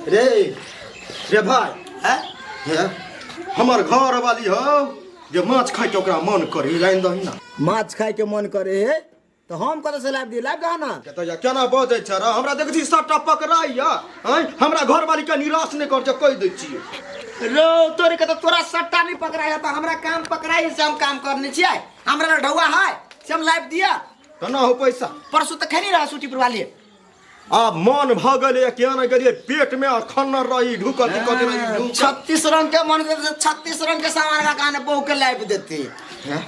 रे रे भाई हैं? हे हमर घर वाली हो जे माछ खाइ के ओकरा मन करी लाइन दही ना। माछ खाए के मन करे है तो हम कतऽ से लाबि दियै? लाबि दह ना। के तऽ केना बजै छ र? हमरा देखै छी सबटा पकड़ाइया आँय, हमरा घरवाली के निराश नहि कर जे कहि दै छियै। रो तोरे के तऽ तोरा सट्टा नहीं पकड़ाई है तऽ हमरा काम पकड़ाई से हम काम करने छियै। हमरा लग ढौआ है से हम लाबि दिअ। केना हो पैसा? परसू तऽ खेनी रहा सुटीपुर वाली। आब मन भऽ गेलै किया नहि गेलियै पेट में अखन न रही ढुकल की कथी रही ढुकल। 36 रंग के मन करे 36 रंग के सामान का काने बहू के लाबि देती। हैं?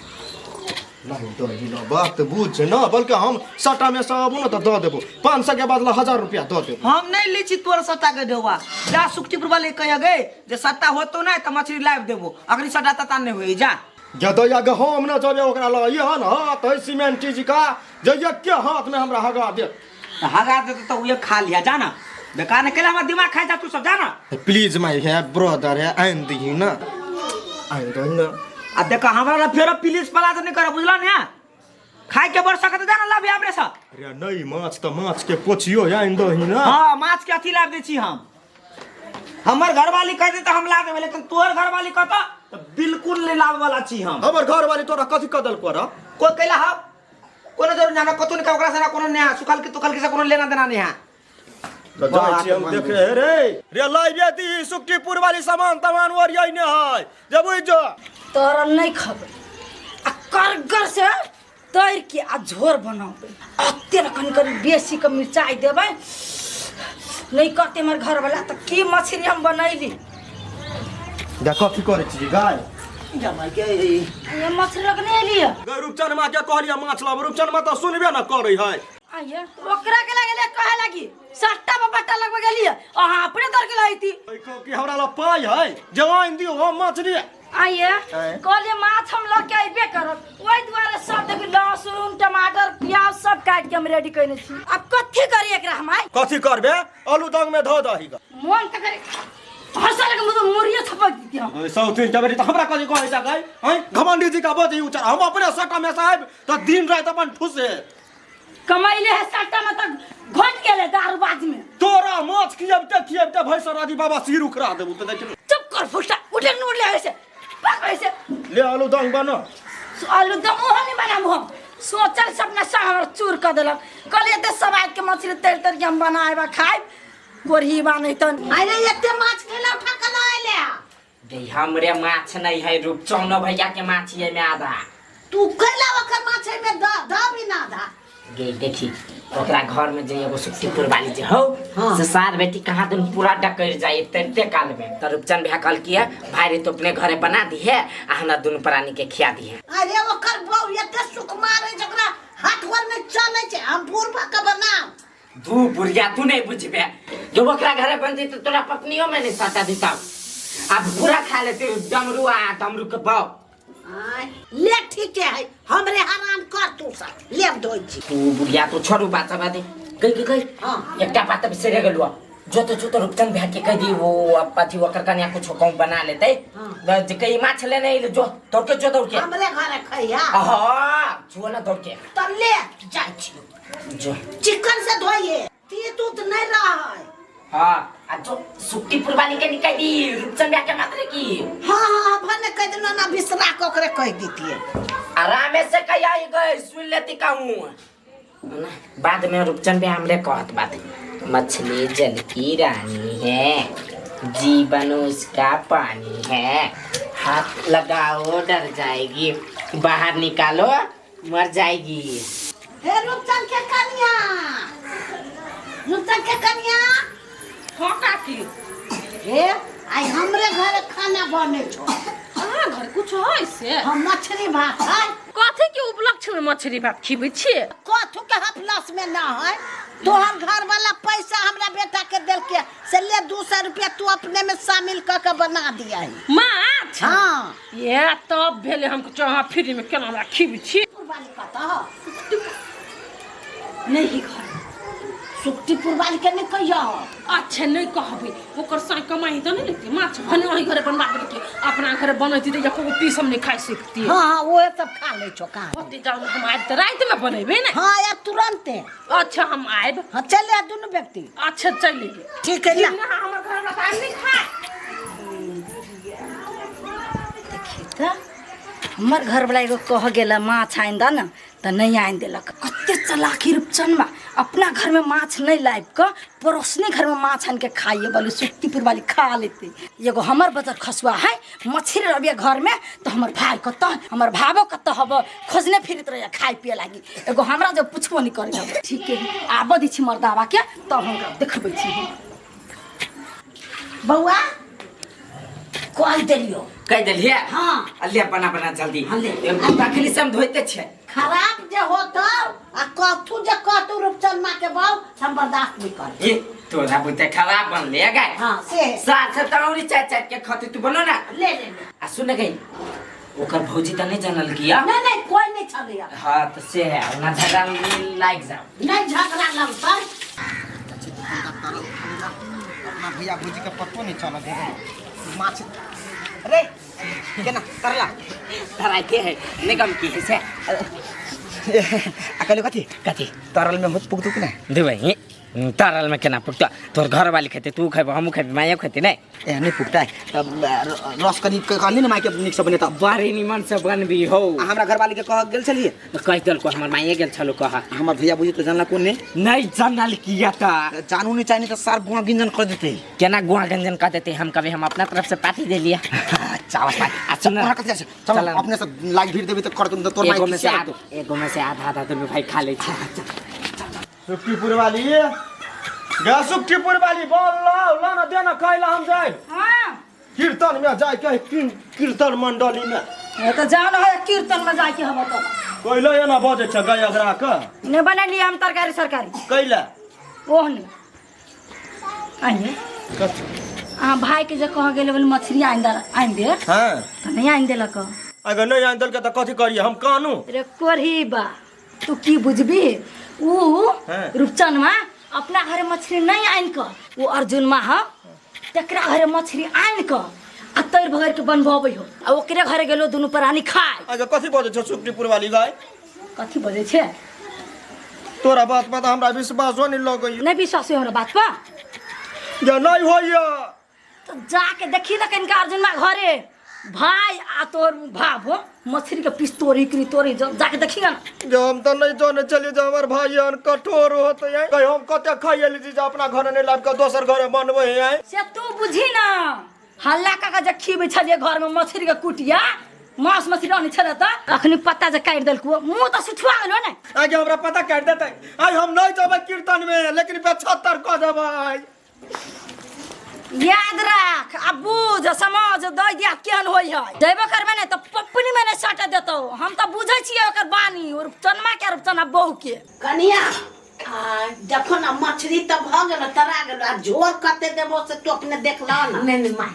नहीं दही न बात बुझ न, बल्कि हम सटा में से आबू न तऽ दऽ देबो 500 के बदला 1000 रुपया दऽ देबो। हम नहीं ली छी तोर सट्टा के ढौआ। जा सुखटीपुर वाले कहिया गए जे सट्टा होतो ना तऽ मछली लाबि देबो, अखनी सट्टा तत्ता नहीं होई। जा जदैया गे हम न जबे ओकरा लग एहन हाथ है सीमेंटी जी का जे एके हाथ में हमरा हगा देत। तऽ हगा देत तऽ उहे खा लिया। जा ना बेकार ने केला हमरा दिमाग खाइ जा तू सब। जा ना प्लीज my है ब्रदर है आनि दही ना, आनि दही ना। आ देख हमरा ला फेरो प्लीज पलाज नहीं कर बुझला ने। खाइ के बड़ सकत जा ना लाबि हमरे से। अरे नहीं माछ तऽ माछ के पोछियो आनि दही ना। हाँ माछ के अथी लाबि दै छी हम। हमर घरवाली कह दे तऽ हम ला देबै, लेकिन तोहर घरवाली कहता तऽ बिल्कुल नहीं लाबे वाला छी हम। हमर घरवाली तोरा कथी कह देलको र? कोई कैला हम कोनो जरूर नहीं, हमरा कतौ नहीं ओकरा से हमरा कोनो नहीं है, सुखल के तुखल के से कोनो लेना देना नहीं है। तऽ जाइ छी हम देखे हे रे रे लाइबे दी सुखटीपुर वाली सामान तमान ओरियाइ ने है जे बुझ जो। तोरा नहीं खबर आ करगर से तैर के आ झोर बनाबै आ तेल कनि कनि बेसी के मिरचाइ देबै। नहीं कहते हमर घरवाला तऽ की मछली हम बनैली। जा कथी करै छी गाय? ये मछली लग नहीं एली है। गै रूपचन माँ के कहलियै माछ लाब, रूपचन माँ तऽ सुनबे न करै है। आइए ओकरा के लगेले कहे लगी सट्टा पर बट्टा लगबे गेली है, अहाँ अपने दर के लईती। देखो कि हमरा लग पाई है जे आनि दियौ हम मछली। आइए कहलिए माछ हम लऽ के अयबे करब, ओहि दुआरे सब देखी लहसुन टमाटर प्याज सब काटि के हम रेडी कयने छी। आब कथी करी एकरा हम आइ? कथी करबे? आलू दंग में धऽ दही ग। मोन तऽ करे हंसा लगे मुँह मुड़िए छपक देती हम। ओए, सौतीन के बेटी तऽ हमरा कथी कहै छै गै? आँय, घमंडी जी का बजै उचार। हम अपने सट्टा में साहेब तऽ दिन राति अपन ठुसे। कमैले है सट्टा में तऽ घोट गेले दारूबाज में। तोरा माछ खियबते खियबते भैंस राजी बाबा सिर उखड़ा देबू तऽ देख। चुप कर फुस्टा, उठे नूर ले ऐसे पक ऐसे। ले आलू दंग बना। आलू दम ओहो नहीं बनाबू हम। सोचल सपना सब हमर चूर कऽ देलक। कहलियै एते सब आबि के मछली तरि तरि के हम बनायब आ खायब। कोरही बानै तन। अरे एते माछ केना उठा के लऽ एले? गे हमरे माछ नहीं है रूपचौनो भैया के माछ ये में आधा। तू कैला ओकर माछ में द द भी ना आधा। गे देखी ओकरा घर में जे एगो सुखटीपुर वाली जे हो हाँ। से सार बेटी कहाँ दिन पूरा डकर जाए तरिते काल में। तो रूपचंद भैया कहल की है भाई रे तो अपने घरे बना दी है आ हमरा दुनू प्राणी के खिया दी है। अरे ओकर बहू एते सुकुमार है जकरा हाथ गोर में चलै छै, हम बूढ़ भऽ के बनाब। दू बुढ़िया तू नहीं बुझबे, जब ओकरा घरे बन जैते तोरा पत्नियों में नहीं सटा देता। अब पूरा खा लेते डमरू आ डमरू के बाप। आय, ले ठीक है हमरे हराम कर तू सब ले धोइ छी। तू बुढ़िया तो छोड़ू बात सब आदि गई गई गई। हाँ। एकटा बात बिसरे गेलुआ जो तो जो तो रूपचंद भैया के कह दी वो अब अथी ओकर कन्या कुछ कहूं बना लेते। हाँ। जे कई माछ लेने अइले, जो दौड़ के जो दौड़ के हमरे घरे खइया। हाँ, जो ना दौड़ के। त ले जाइ छी। जो चिकन से धोइए तीत उत नहीं रहा है। हाँ, आ जो सुट्टी पुरवानी के निकाल दी रूपचंद भैया के मात्र की। हाँ, हाँ, हाँ, भने कह देना ना बिसरा के ओकरे कह दीतिए। आराम से कह आई गए सुन लेती कहूँ ना, बाद में रूपचंद भैया हमरे कहत बात मछली जल की रानी है जीवन उसका पानी है हाथ लगाओ डर जाएगी बाहर निकालो मर जाएगी। हे रूपचंद के कन्या, रूपचंद के कन्या। हाँ काकी। हे आई हमरे घर खाना बने छो। अहाँ घर कुछ है से? हम मछली भात है। कथी के उपलक्ष्य में मछली भात खिबै छियै? कथू के हफलस में ना है। तोहर घर वाला पैसा हमरा बेटा के देलके से ले 200 रुपया तू अपने में शामिल क के बना दिया है। माछ? हाँ। ये तब भेले हम अहाँ फ्री में केना हमरा खिबै छी? पुरवाली कतऽ? नहीं घर। सुखटीपुर वाली के नहीं कहियो। अच्छा नहीं कहबै, ओकर साई कमाई तऽ नहीं लेती माछ भने ओहि घरे बनबा देलकै, अपना घरे बनैती तऽ एको पीस हम नहीं खाइ सकती। हाँ, हाँ, ओहे सब खा लै छौ कहाँ। ओते जाउ हम आबि तऽ रातिमे बनेबै ने। हाँ, यार तुरंते। अच्छा हम आबि। हाँ, चल आ दुनू व्यक्ति। अच्छा चलि एबै। ठीक है, ला। ना, हमर हम नहीं खाए। देखी त हमर घरवला एगो कह गेला माछ आनि दऽ ने तऽ नहि आनि देलक। कते चलाकी रूपचनमा, अपना घरमे माछ नहि लाबि कऽ पड़ोसनी घरमे माछ आनि के खाइए बोलू, सुक्तिपुर वाली खा लेतै। एगो हमर बजर खसुआ है, मछली रहिए घरमे तऽ हमर भाय कतऽ, हमर भावो कतऽ हब, खोजने फिरत रहिए खाय पिए लागी। एगो हमरा जब पुछबो नहि करै हब। ठीक है, आबऽ दै छी मर्दाबाके तब हम ओकरा देखबै छी। बौआ कह देलियो। कह देलिए? हाँ। अल्ले बना बना जल्दी। हाँ, ले। तखनी से हम धोइते छियै। खराब जे होतो आ कहतू जे कहतू रूपचंद माँ के बहू, हम बर्दाश्त नहीं करब। ए तोरा बुते खराब बनले गए। हाँ से साथ से तौरी चाट चाट के खते तू बनो ना। ले ले ले। आ सुन गई ओकर भौजी त नहीं जानल किया? नहीं नहीं कोई नहीं छलैया। हाँ तो से है ना झगड़ा लाग जाओ। नहीं झगड़ा लगतै। अपना भैया भौजी के पतो नहीं चल दे माछ रे केना तरला तराइते है नहीं कम की है से आ कहलियो कथी कथी तरल में होत पुगतू कि नहीं? देबै तरल में केना पुगतो? तोर घर वाली खेते, तू खेबो, हमहू खेबे, मायो खेते नहीं? ए नहीं पुगता है। तब रस कनी कहली ने माय के नीक से बनेता। बड़ी निमन से बनबी हो। आ हमरा घर वाली के कह गेल छलिए? कह देलको, हमर माये गेल छलो कह। हमर भैया बुझी तो जानला कोन ने? नहीं जानल किया त। जानू नहीं चाहिए तो सार गुआ गिंजन कर देते। केना गुआ गिंजन कर देते? हम कभी हम अपना तरफ से पार्टी दे लिया। चावल पाई। आ सुन तोरा कथी छै? चल चल। अपने से लाइक भीड़ देबी त कर दूं त तोर माय एगो में से खिसिया आधा लगतौ। एगो में से आधा आधा दुनू भाई खा ले छी। सुखीपुर वाली गा, सुखीपुर वाली बोल लाओ ला ना देना खाइला हम जाए। हाँ कीर्तन में जाए के कीर्तन मंडली में। ये तो जान है कीर्तन में जाके हम तो कैला एना बजै छै गाय अगरा के? नहीं बनेलिए हम तरकारी सरकारी। कैला? ओह नहीं आइए। अहाँ भाई के जे कह गेल बोले मछली आनि दे आनि दे। हाँ तऽ नहीं आनि देलक। अगर नहीं आनि देलकै तऽ कथी करियै हम? कानू रे कोढ़ी बा तू की बुझबी? ऊ हाँ। रूपचनमा अपना घरे मछली नहीं आनि कऽ ओ अर्जुन मा ह तकरा घरे मछली आनि कऽ आ तैर भगैर के बनबबै हो आ ओकरे घरे गेलो दुनू प्राणी खाय। अगर कथी बजै छै सुखीपुर वाली गाय? कथी बजै छै? तोरा बात पर हमरा विश्वासो नहीं लगैया। नहीं विश्वास होय हमरा बात पर? जे नहीं होइया तो जाके देखी ना कनिका अर्जुन मा घरे भाई आ तोर भाव हो मछली के पीस तोरी करी तोरी जाके देखी ना। जे हम तो नहीं जाने चलिए जे हमर भाई हन कठोर होते हैं। कहीं हम कते खाइए लीजिए जे अपना घर नहीं लाब के दोसर घरे बनबै है। से तू बुझी ना हल्ला काका जे खीबै छलिए घर में मछली के कुटिया मांस मछली रहने छलै त अखनी पत्ता जे काटि देलकौ मुँह तऽ सुठुआ गेलो ने। आगे हमरा पता काटि देतै। आइ हम नहीं जेबै कीर्तन में लेकिन 75 कऽ देबै। याद राख आ बुझ समझ दै दिया केहन होइ है। देबो करबै ने तऽ पपनी में नहि सटे देतौ। हम तऽ बुझै छियै ओकर बानी रूपचनमा के रूपचना बहू के। कनिया देखो ना मछली तऽ भऽ गेल तरा गेल आ झोर कते देबो से तू अपने देख लऽ ना। नहीं नहीं my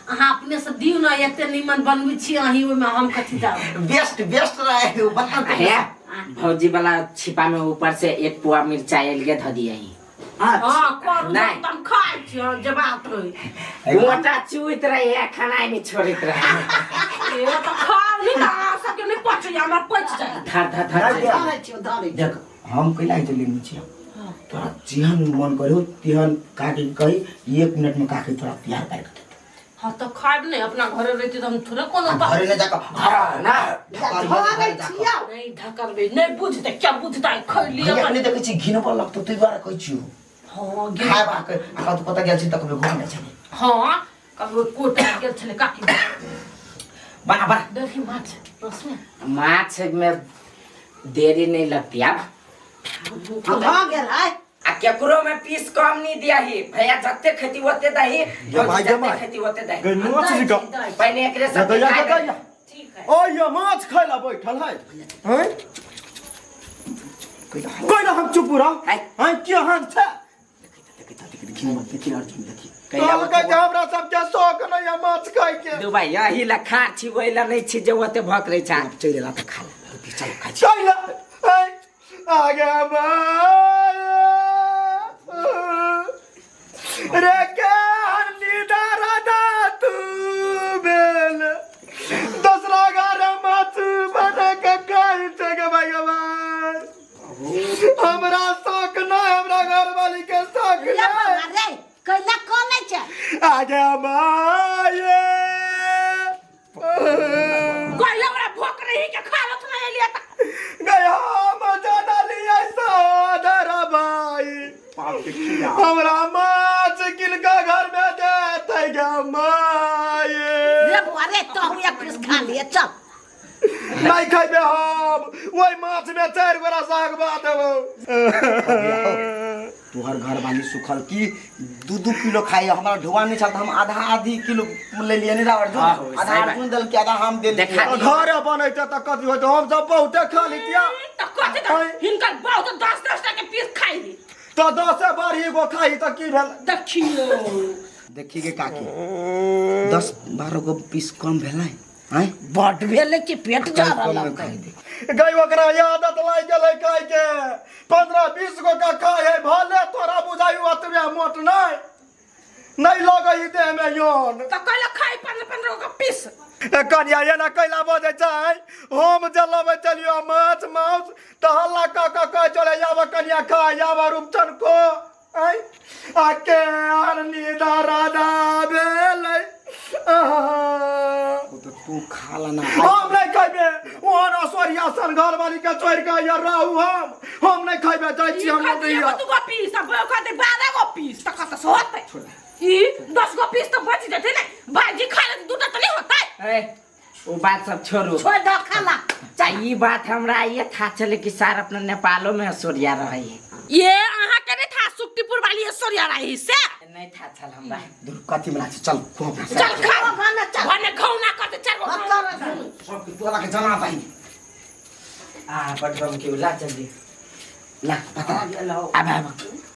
अहाँ अपने से दियौ ना एते नीमन बनबै छी अहीं ओहिमे हम कथी जाउ। बेस्ट बेस्ट रहे उ बता है भौजी वाला छिपा में ऊपर से एक पुआ मिर्चाई अलगे धऽ दिया ही। हाँ करू नहीं। हम खाइ छी हाँ, जवाब रहे। मोटा चुइत रहे है खाना नहीं छोड़ित रहे। ए तऽ खाउ नहीं तऽ अहाँ सबके नहीं पचै हमरा पचि जाय। धर धर धर धरै छियौ धरै। देख हम कैला हेतै लेने छियौ तोरा जेहन मन करू तेहन काटी कही 1 मिनट में काटी तोरा तैयार कर के देतौ। हाँ तो खाइब नहीं अपना घरे रहती तो हम थोड़े कोनो बात घरे नहीं जाकर हाँ ना धरै छियौ। नहीं ढकरबै नहीं बुझतै क्या बुझतै खैली भैया नहीं देखै छी घिन पर लगतौ तै दुआरे कहै छियौ। हाँ खाय बा के आ तू कतऽ गेल छी तऽ कभी घूमने छली। हाँ कभी कोटा गेल छलै काकी। बना बना देखी माछ रस में माछ में देरी नहीं लगती अब। भऽ गेल है। आ केकरो में पीस कम नहीं दिया ही भैया जते खेती ओते दही भाई जते जमाई। खेती ओते दही। गई माछ जी का पहले एकरे सब गैया खाय गैया। ठीक है। ओ ये माछ खाइला बैठल है हैं कैला हम चुप रह हैं केहन छै? देखी देखी अर्जुन देखी कहलकै जे हमरा सबके शौक नहीं है माछ खाइ के। दू भाई यही ला खा छी ओहि ला नहीं छी जे ओते भकरै छा। चलि एला तऽ खा ले चल खा छी। चल आगे रे के निदारा तू बेल दूसरा घर माछ बना के खाइ छै गे भगवान। हमरा शौक नहीं, हमरा घर वाली के शौक ले नहीं। बाबा रे कैला कनै छै। आगे माये कहले हमरा भूख रही के खा लत नहीं एलिए त गया हम जानलियै सदर भाई हमरा माछ किनका घर में देतै गे माये। रे बौआ रे, तोहू एक पीस खा लिए, चल। नहीं खैबे हम, ओहि माछ में 4 गोरा साग बा देबौ। तोहर घर वाली सुखल की 2-2 किलो खाई, हमरा ढुआ नहीं छल त हम आधा आधी किलो ले लिए नहीं रावण हाँ, हो, आधा सही बात। अर्जुन दल के आधा हम दे देखा लिए। घरे बनैते त कथी होइत, हम सब बहुते खा लितिया। त कथी त हिनकर बहुत 10-10 टा के पीस खाई त 10 बारह गो खाई त की भेल। देखियो देखी के काकी 10-12 गो पीस कम भेलै आँय बड भेलै कि पेट कम जरल कम लगतै। खाई दे गई ओकरा आदत लागि गेलै खाइ के, 15-20 गो का खाइ है, भले तोरा बुझाइ ओतबे मोट नहीं नहीं लगै देह में यौन। त कहले खाई 15-15 गो के पीस। ए कनिया एना कैला बजै छै, हम जे लबै चलियो माछ माउस त हल्ला क क कह चले आब कनिया खाइ आब रूपचन को आँय आ के आर निदा राधा भेलै। आहा। ओ त तू खा लेना। हम नहीं खैबे, ओहन असोरिया सन घरवाली के छोड़ि के या रहू हम नहीं खैबे, जाइ छी हम ई नदिया। एगो 2 गो पीस आ बो खाते 12 गो पीस त कत से होतै। ई 10 गो पीस त बच जेतै ने, भाईजी खा लेते 2टा त नहीं होतै। ए वो बात सब छोड़ू, छोड़ दो खाला। ई बात हमरा ये था चले कि सार अपना नेपालो में असोरिया रहे है। ये अहाँ के नहीं था सुक्तिपुर वाली असोरिया रही से नहीं था चल हमरा दूर कथी मिला छै, चल खो अपना से। चल खा खाना चल। भने घौना करते 4 गो घौना। सब के तोरा के जना दही। आ बड गम के ला जल्दी ला पता अब अब।